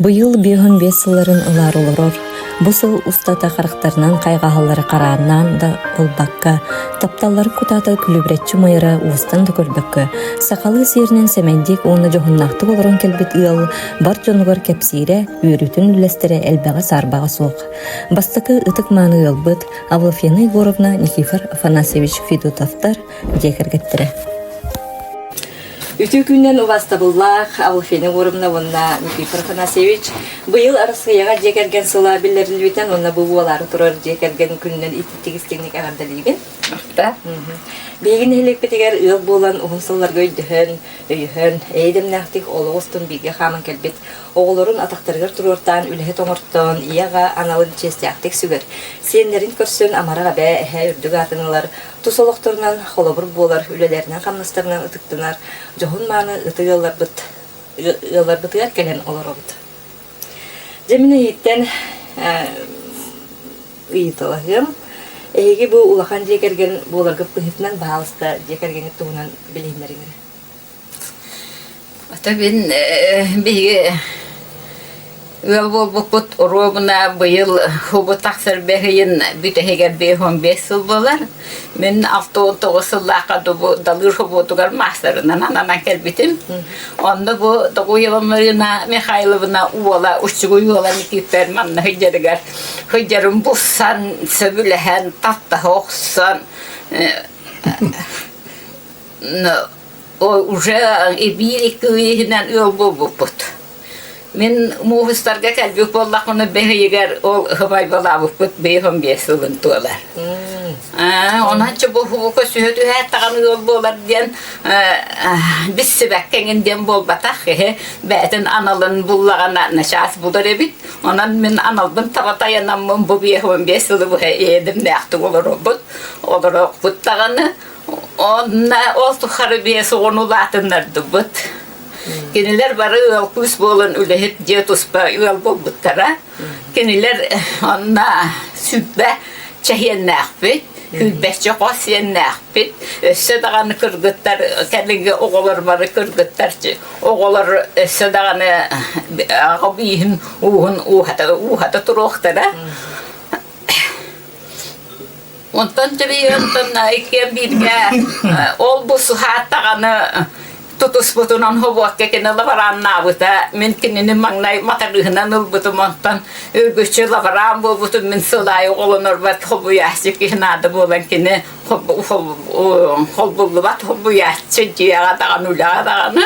Быйыл 55 сылларын ылаары олорор, бу сыл устата харахтарынан хайҕаһаллары харааннаан да ылбакка, тапталларын кутаата күлүбүрэччи умайара уостан да көрбөккө, сахалыы сиэринэн сэмэйдик уонна дьоһуннаахтык олорон кэлбит ыал бар дьонугар кэпсиирэ, үөрүүтүн үллэстэрэ элбэҕэ саарбаҕа суох. Бастакы ытык-мааны ыалбыт Авлафена Егоровна Никифор Афанасьевич Федотовтар дьиэ кэргэттэрэ. Үтүө күнүнэн убаастабыллаах Авлафена Егоровна уонна Никифор Афанасьевич быйыл Арассыыйаҕа дьиэ кэргэн сыла биллэриллибитин уонна бу буолаары турар дьиэ кэргэн күнүнэн итиитик истиҥник эҕэрдэлиибин. Махта. Биһиги нэһилиэкпитигэр ыал буолан уһун сылларга өйдөһөн, өйөһөн, эйэ-дэмнээхтик олох устун бииргэ хааман кэлбит оҕолорун атахтарыгар туруортаан үлэһит оҥортоон ийэ-аҕа аналын чиэстээхтик сүгэр, сиэннэрин көрсөн амарах эбээ, эһээ үрдүк аатын ылар, тус олохторунан холобур буолар, үлэлэринэн-хамнастарынан ытыктанар дьоһун-мааны ытык ыалларбыт ыалларбытыгар кэлэн олоробут. Дьэ мин эһииттэн ыйыталаһыам. Эһиги бу улахан дьиэ кэргэн буоларгыт быһыытынан баһаалыста дьиэ кэргэҥҥит туһунан билиһиннэриҥ эрэ. Ата мин биһиги ыал буолбуппут оруобуна быйыл хубу тахсар бэһийин бүтэһигэр 55 сыл буолар. Мин 69 сыллаахха дубу Далыыр хобуотугар маастарынан ананан кэлбитим. Онно бу Догуева Марина Михайловна уола, уччугуй уола Никифор манна сылдьарыгар сылдьарын булсан, сөбүлэһэн, таптаһа охсон уже биир-икки ый иһинэн ыал буолбуппут. Мин муустарга кэлбит буоллахпына бэһийигэр ол һыбайбалаабыппыт 55 сылын туолар. Онон чубуһубука сүһө түһээт даҕаны ыал буолар диэн биссибэккэ эҥин диэн буолбатах киһи бэйэтин аналын буллаҕына начаас булар эбит. Онон мин аналбын таба тайанаммын бу 55 сылы быһа эйэдимнээхтик олоробут. Олорохпут даҕаны Онно ол тухары 50 улаатыннардыбыт. Кинилэр бары ыал күүс буолан үлэһит дьиэ туспа ыал буолбуттара. Кинилэр онно сүрбэ чэһиэннээхпит, күлбэччи хос сиэннээхпит. Өссө даҕаны кыргыттар, кэлиҥҥи оҕолор бары кыргыттар оҕолор өссө даҕаны аҕа бииһин ууһун ууһата, ууһата туруохтара. Онтон төбөйөнтөн иккиэн бииргэ ол бу суһаат даҕаны тутуспутунан хобуокка кини лабарааннаабыта. Мин кинини маҥнай матарыыһынан ылбытым, онтон үргүччү лабараан буолбутум. Мин сыл аайы оҕолонорбор хобуйааччы киһи наада буолан кини холбуллубат хобуйааччы дьиэҕэ даҕаны үлэҕэ даҕаны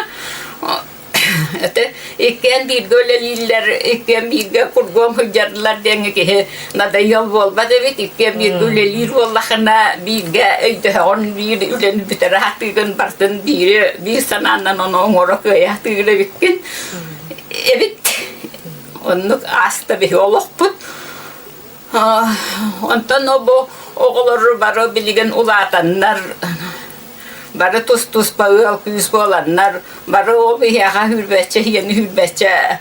Это иккиэн бииргэ үлэлииллэр, иккиэн бииргэ кургуом сылдьардылар диэҥҥэ киһи надоел буолбат эбит. Иккиэн бииргэ үлэлиир буоллахына бииргэ өйдөһөҕүн, биир үлэни бүтэрэ сатыыгын, барытын биири биир санаанан ону оҥоро кыайа сатыыр эбиккин. Эбит. Оннук ааста биһи олохпут. Онтон бу оҕолор бары билигин улаатаннар, бары тус-туспа ыал-күүс буоланнар, бары ол биһиэхэ сүүрбэччэ сиэни сүүрбэччэ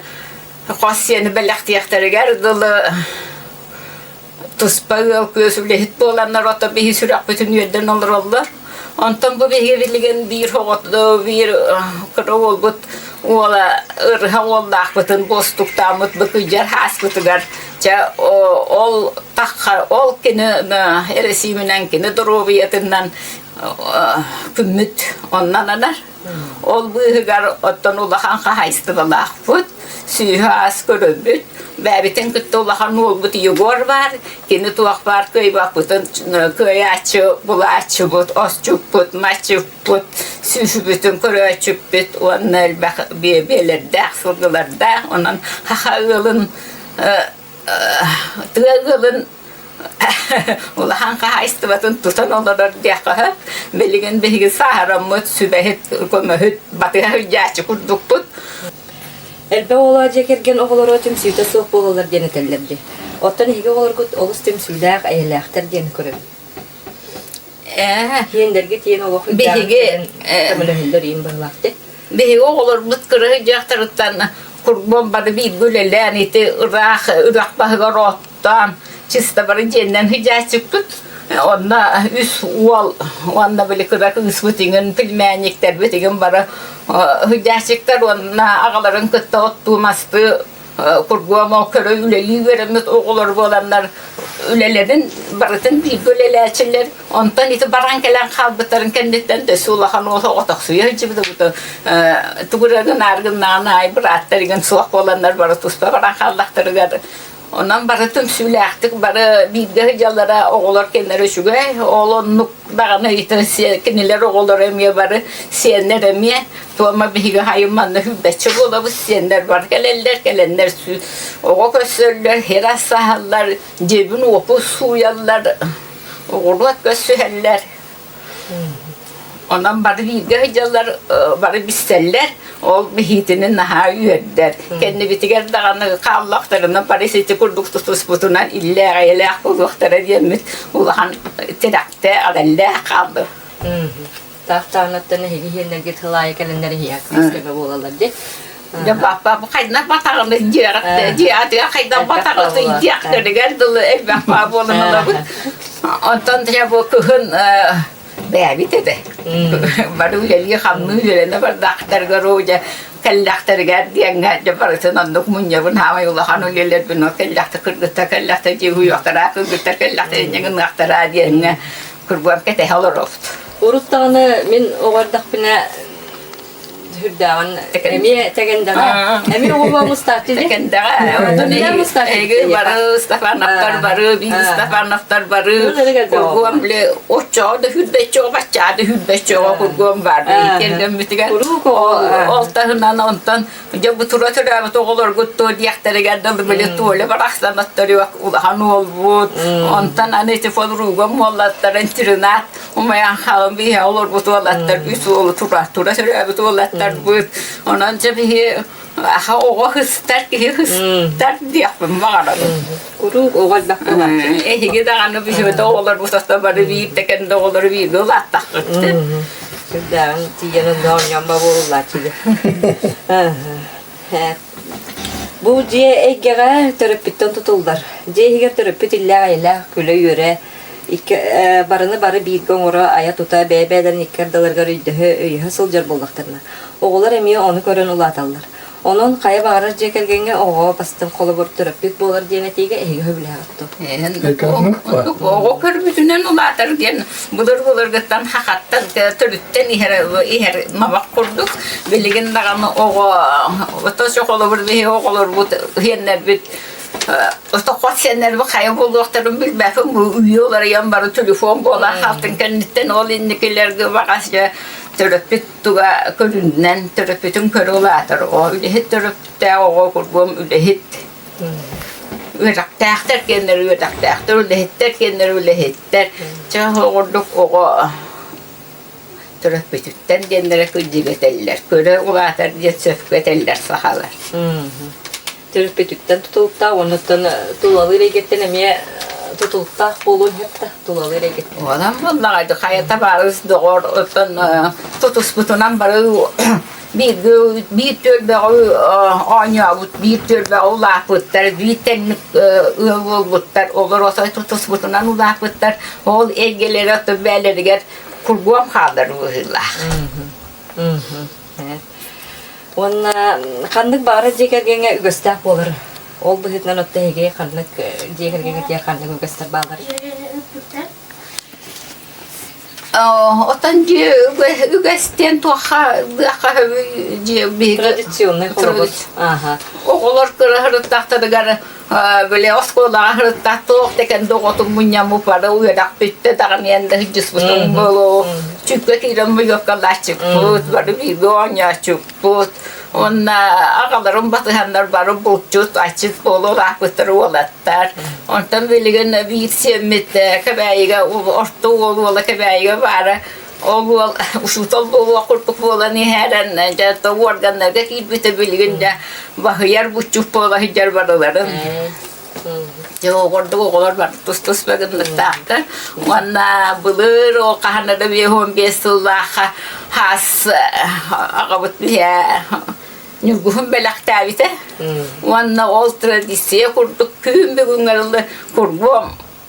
хос сиэни бэлэхтиэхтэригэр дылы туспа ыал-күүс үлэһит буоланнар ото биһи сүрэхпитин үөрдэн олороллор. Онтон бу биһиги билигин биир оҕото биир кыра уолбут уола ырыһа уоллаахпытын буостуктааммыт бу кыдьар ааспытыгар чэ ол тахха ол кини эрэсииминэн кини доруобуйатынан күммүт онно ананар. Ол быыһыгар оттон улахан хаһаайыстыбалаахпыт, сүүһү аас көрөбүт. Бэйэбитин кытта улахан уолбут Егор баар, кини туох баар кыайбаппытын кыайааччы, булааччыбыт, осчуппут, маччыппыт, сүүһүбүтүн көрөөччүппүт уонна элбэх биэлэрдээх, сылгылардаах. Онон саха ыалын тыа ыалын улахан хаһаайыстыбатын тутан олорор диэххэ сөп. Билигин биһиги сааһыраммыт, сүбэһит, көмөһүт, батыһа сылдьааччы курдукпут. Элбэх оҕолоох дьиэ кэргэн оҕолоро түмсүүтэ суох буолаллар диэн этэллэр дии. Оттон эһиги оҕолоргут олус түмсүүлээх, эйэлээхтэр диэн көрөбүн. Ээ, Тиэннэргэ тиэн олох биһиги көмөлөһөллөр иин быһылаах дии. Биһиги оҕолорбут кыра сылдьыахтарыттан курбун бары бииргэ үлэлээн ити ыраах үрэх баһыгар оттоон чисто бары дьиэннэн сылдьааччыппыт. Онно үс уол уонна били кыра кыыспыт иҥин племянниктэрбит иҥин бары сылдьааччыктар уонна аҕаларын кытта оттуу мастыы. Кургуом ол көрө үлэлии үөрэммит оҕолор буоланнар үлэлэрин барытын бииргэ үлэлээччилэр. Онтон ити баран кэлэн хаалбыттарын кэнниттэн дөссө улахан уол оҕотохсуйа сылдьыбыт тугу эрэ гынаар аайы бырааттар игин суох буоланнар бары туспа баран хааллахтарыгар онон бары түмсүүлээхтик бары бииргэ сылдьаллара оҕолор кэннэрэ үчүгэй ол оннук даҕаны кинилэр оҕолоро эмиэ бары сиэннэр эмиэ туома биһиги хайым манна сүүрбэччэ буолабыт сиэннэр бары кэлэллэр кэлэннэр оҕо көрсөллөр сир астаһаллар дьиэбин уопу сууйаллар оҕуруот көрсүһэллэр Онон бары бииргэ сылдьаллар, бары билсэллэр, ол биһиитини наһаа үөрдэр. Кэннибитигэр даҕаны хааллахтарына бары сити курдук тутуспутунан иллээх-эйэлээх буолуохтара диэммит улахан тирэхтэ, эрэллээх хааллым. Таах таанаттан эһиги иһиэннэргит сыл аайы кэлэннэр иһиэхэ күүс көмө буолаллар дии. Дьэ папа бу хайдах батаҕын дьиэҕэ дьиэҕэ хайдах батаҕын диэхтэригэр дылы элбэх баа буолан олобут. Онтон дьэ бу кыһын бэйэбит этэ. Бары үлэлии-хамныы үөрэнэ бардаахтарыгар оо дьэ кэллэхтэригэр диэҥҥэ дьэ барытын оннук мунньабын хаамай улахан үлэлэрбин ол кэллэхтэ кыргыттар кэллэхтэ дьиэ уйуохтара кыргыттар кэллэхтэ инньэ гыныахтара диэҥҥэ кыргыам кэтэһэ олоробут. Урут даҕаны мин оҕо эрдэхпинэ Сүрдээҕин эмиэ Тэгэндэҕэ эмиэ оҕолоо мустааччы Тэгэндэҕэ эһиги бары Степановтар бары биир Степановтар бары кургуом били оччоҕо да хүрбэччоҕо баччаа да хүрбэччоҕо кургуом бар кэргэммитигэр ол таһынан онтон дьэ бу тура төрөөбүт оҕолоргут туо диэхтэригэр дылы били Толя барахсан оттор улахан уолбут онтон аны ити фолругам уоллаттар интернат Умайан хаалан биһи олорбут уолаттар үс уолу тура тура төрөөбүт уолаттарбыт. Онон дьэ биһи аха оҕо хыстар киһи хыстар диэхпин баҕарабын. Куруук оҕо элбэх буолааччы. Эһиги даҕаны биһиги оҕолорбут ото бары биир тэкэнде оҕолору бииргэ улааттаххыт. Сүрдээҕин тиийэн онно оонньоон буолуллааччы. Бу дьиэ эйгэҕэ төрөппүттэн тутуллар. Дьиэ иһигэр төрөппүт иллээх-эйэлээх, күлэ-үөрэ, икки барыны бары бииргэ оҥоро, айа-тута, бэйэ-бэйэлэрин икки ардыларыгар өйдөһө, өйөһө сылдьар буоллахтарына, оҕолор эмиэ ону көрөн улааталлар. Онон хайа баҕарар дьиэ кэргэҥҥэ оҕоҕо бастыҥ холобур төрөппүт буолар диэн этиигэ эһиги сөбүлэһэҕит дуо? Оҕо көрбүтүнэн улаатар диэн былыр-былыргыттан хахаттан төрүттэн иһэр иһэр мабах курдук билигин даҕаны оҕо ото холобур биһи оҕолорбут иһэннэрбит ото хос сиэннэрбит хайа буолуохтарын билбэппин бу үйэ уларыйан бары телефон буолан хаалтын кэнниттэн ол инникилэргэ баҕас дьэ төрөппүт туга көрүннэн төрөппүтүн көрө улаатар оҕо үлэһит төрөппүттээх оҕо кургуом үлэһит үөрэхтээхтэр киэннэр үөрэхтээхтэр үлэһиттэр киэннэр үлэһиттэр чэ оҕурдук оҕо төрөппүтүттэн диэннэрэ кырдьык этэллэр көрө улаатар диэн сөпкө этэллэр сахалар Төрөппүтүттэн тутулуктаах уоннуттан тулалыыр эйгэттэн эмиэ тутулуктаах буолуон сөп да тулалыыр эйгэттэн. Онон буоллаҕа хайа табаарыс доҕор оттон тутуспутунан бары бииргэ биир түөлбэҕэ оонньообут биир түөлбэҕэ улааппыттар биир тэҥник ыал буолбуттар олор отой тутуспутунан улааппыттар ол эйгэлэрэ оттон бэйэлэригэр кургуом хаалар быһыылаах. Уонна ханнык баҕарар дьиэ кэргэҥҥэ үгэстээх буолар. Ол быһыытынан отто эһиги ханнык дьиэ кэргэҥҥитигэр ханнык үгэстэр бааллар? Отон дьиэ үгэстиэн туохха быахха дьиэ биһиги Традиционный холобур. Ага. оҕолор кыра сырыттахтарыгар били оскуолаҕа сырыттах туох да кэнде оҕотун мунньаммыт бары үөрэхпиттэ даҕаны да сылдьыспытым буолуо чүккэ киирэн муйуоккалааччыкпыт бары бииргэ оонньооччукпут уонна аҕаларым батыһаннар бары булчут аччыт буола улааппыттар уолаттар онтон билигин биир сиэммит Кэбээйигэ орто уол уола Кэбээйигэ баара ол уол учуутал буолуох курдук буолан иһэрэн дьэ то уорганнарга киирбитэ билигин дьэ баһыйар буччук буола сылдьар барыларын дьэ оҕордук оҕолор бары тус-туспа гынныктаахтар уонна былыр ол хаһан да 55 сыллаахха хаас аҕабыт биһэ ньургуһун бэлэхтээбитэ уонна ол традиция курдук күн бүгүҥҥэ дылы кургуом.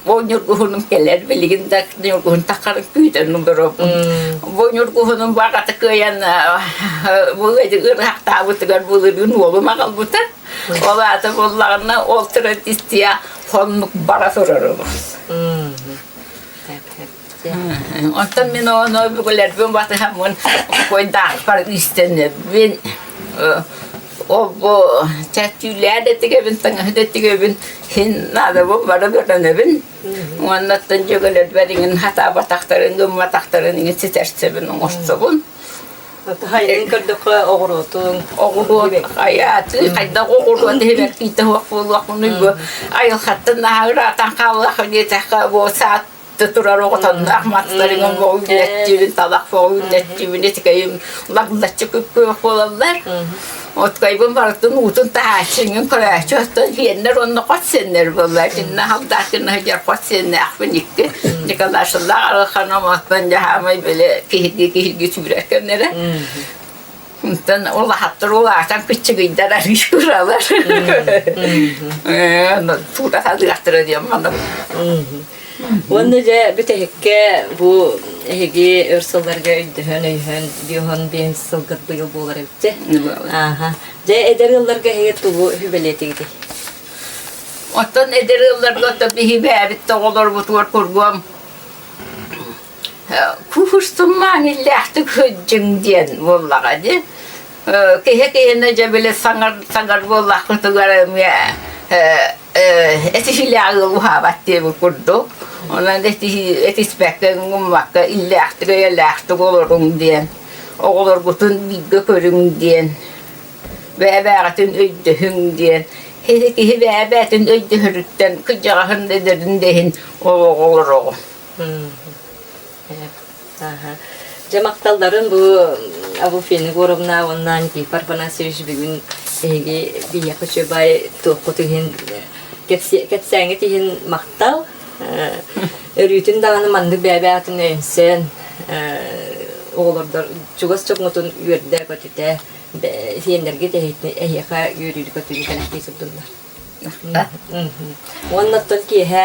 Бу ньургуһунум кэлэр билигин да ньургуһун таххарын күүтэн олоробун. Бу ньургуһунум баҕата кыайан бу ыарахтаабытыгар былырыын уолум аҕалбыта. Ол аата буоллаҕына ол традиция хоннук бара турарыбыз. Онтон мин ону өбүгэлэрбин батыһаммын койдаахпар иистэнэбин ол бу чэччүүлээ да тигэбин таҥаһы да тигэбин син наадабын бары көрөнөбүн уоннаттан дьүөгэлэрбэр иҥин хатаабатахтарын гымматахтарын иҥин ситэрсэбин оҥорсобун Хайын көрдөххө оҕуруотуҥ оҕуруот хайааты хайдах оҕуруот иһигэр киитэ суох буолуохпунуй бу айылҕаттан наһаа ыраатан хааллах диэтэххэ бу саат турар оҕотонноох мастарыҥын боҕуйдаччыбын талах боҕуйдаччыбын итикэйим лаглаччы күппүөх буолаллар Откайбын барытын уутун таһааччыҥын көрөөччү оттон сиэннэр уонна хос сиэннэр буолла итиннэ халдааккын сылдьар хос сиэннээхпин икки Николашылаах арылханым оттон дьаһаамай били киһиргии киһиргии сүүрэр кэмнэрэ Онтон улахаттар улаатан кыччыгыйдар арыый кыралар. Туура халыахтара диэн манна. Уонна дьэ бүтэһиккэ бу эһиги өр сылларга өйдөһөн өйөһөн биоһон биэн сылгыт быйыл буолар эбит Ааха. Дьэ эдэр ыалларга эһиги тугу сүбэлиэтигитий? Оттон эдэр ыалларга оттон биһи бэйэбит оҕолорбутугар кургуом куһустуммаан иллээхтик сылдьыҥ диэн буоллаҕа дии. Киһи киһини дьэ били саҥар саҥар буоллахпытыгар эмиэ этиһиилээх ыал уһаабат диэбит курдук. Онон этиспэккэ, гыммакка иллээхтик, эйэлээхтик олоруҥ диэн, оҕолоргутун бииргэ көрүҥ диэн, бэйэ-бэйэҕитин өйдөһүҥ диэн. Киһи киһи бэйэ-бэйэтин өйдөһөрүттэн кырдьаҕаһын да эдэрин да иһин олоҕу олороҕун. Дьэ махталларын бу Августина Егоровна уонна Никифор Афанасьевич бүгүн эһиги биһиэхэ үчүгэй туоххут иһин кэпсээҥҥит иһин махтал. Өрүүтүн даҕаны маннык бэйэ-бэйэҕитин өйөнсөн оҕолордор чугас дьоҥҥутун үөрдэ-көтүтэ сиэннэргит эһиэхэ үөрүүнү-көтүүнү кэлэхтии сылдьаллар. Уонна оттон киэһэ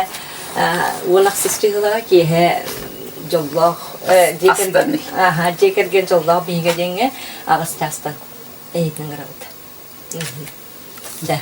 уон ахсыс чыһылаҕа киэһэ дьоллоох дьиэ кэргэн дьиэ кэргэн дьоллоох биһигэ диэҥҥэ аҕыс чаастан эйигин ыҥырабыт. Да.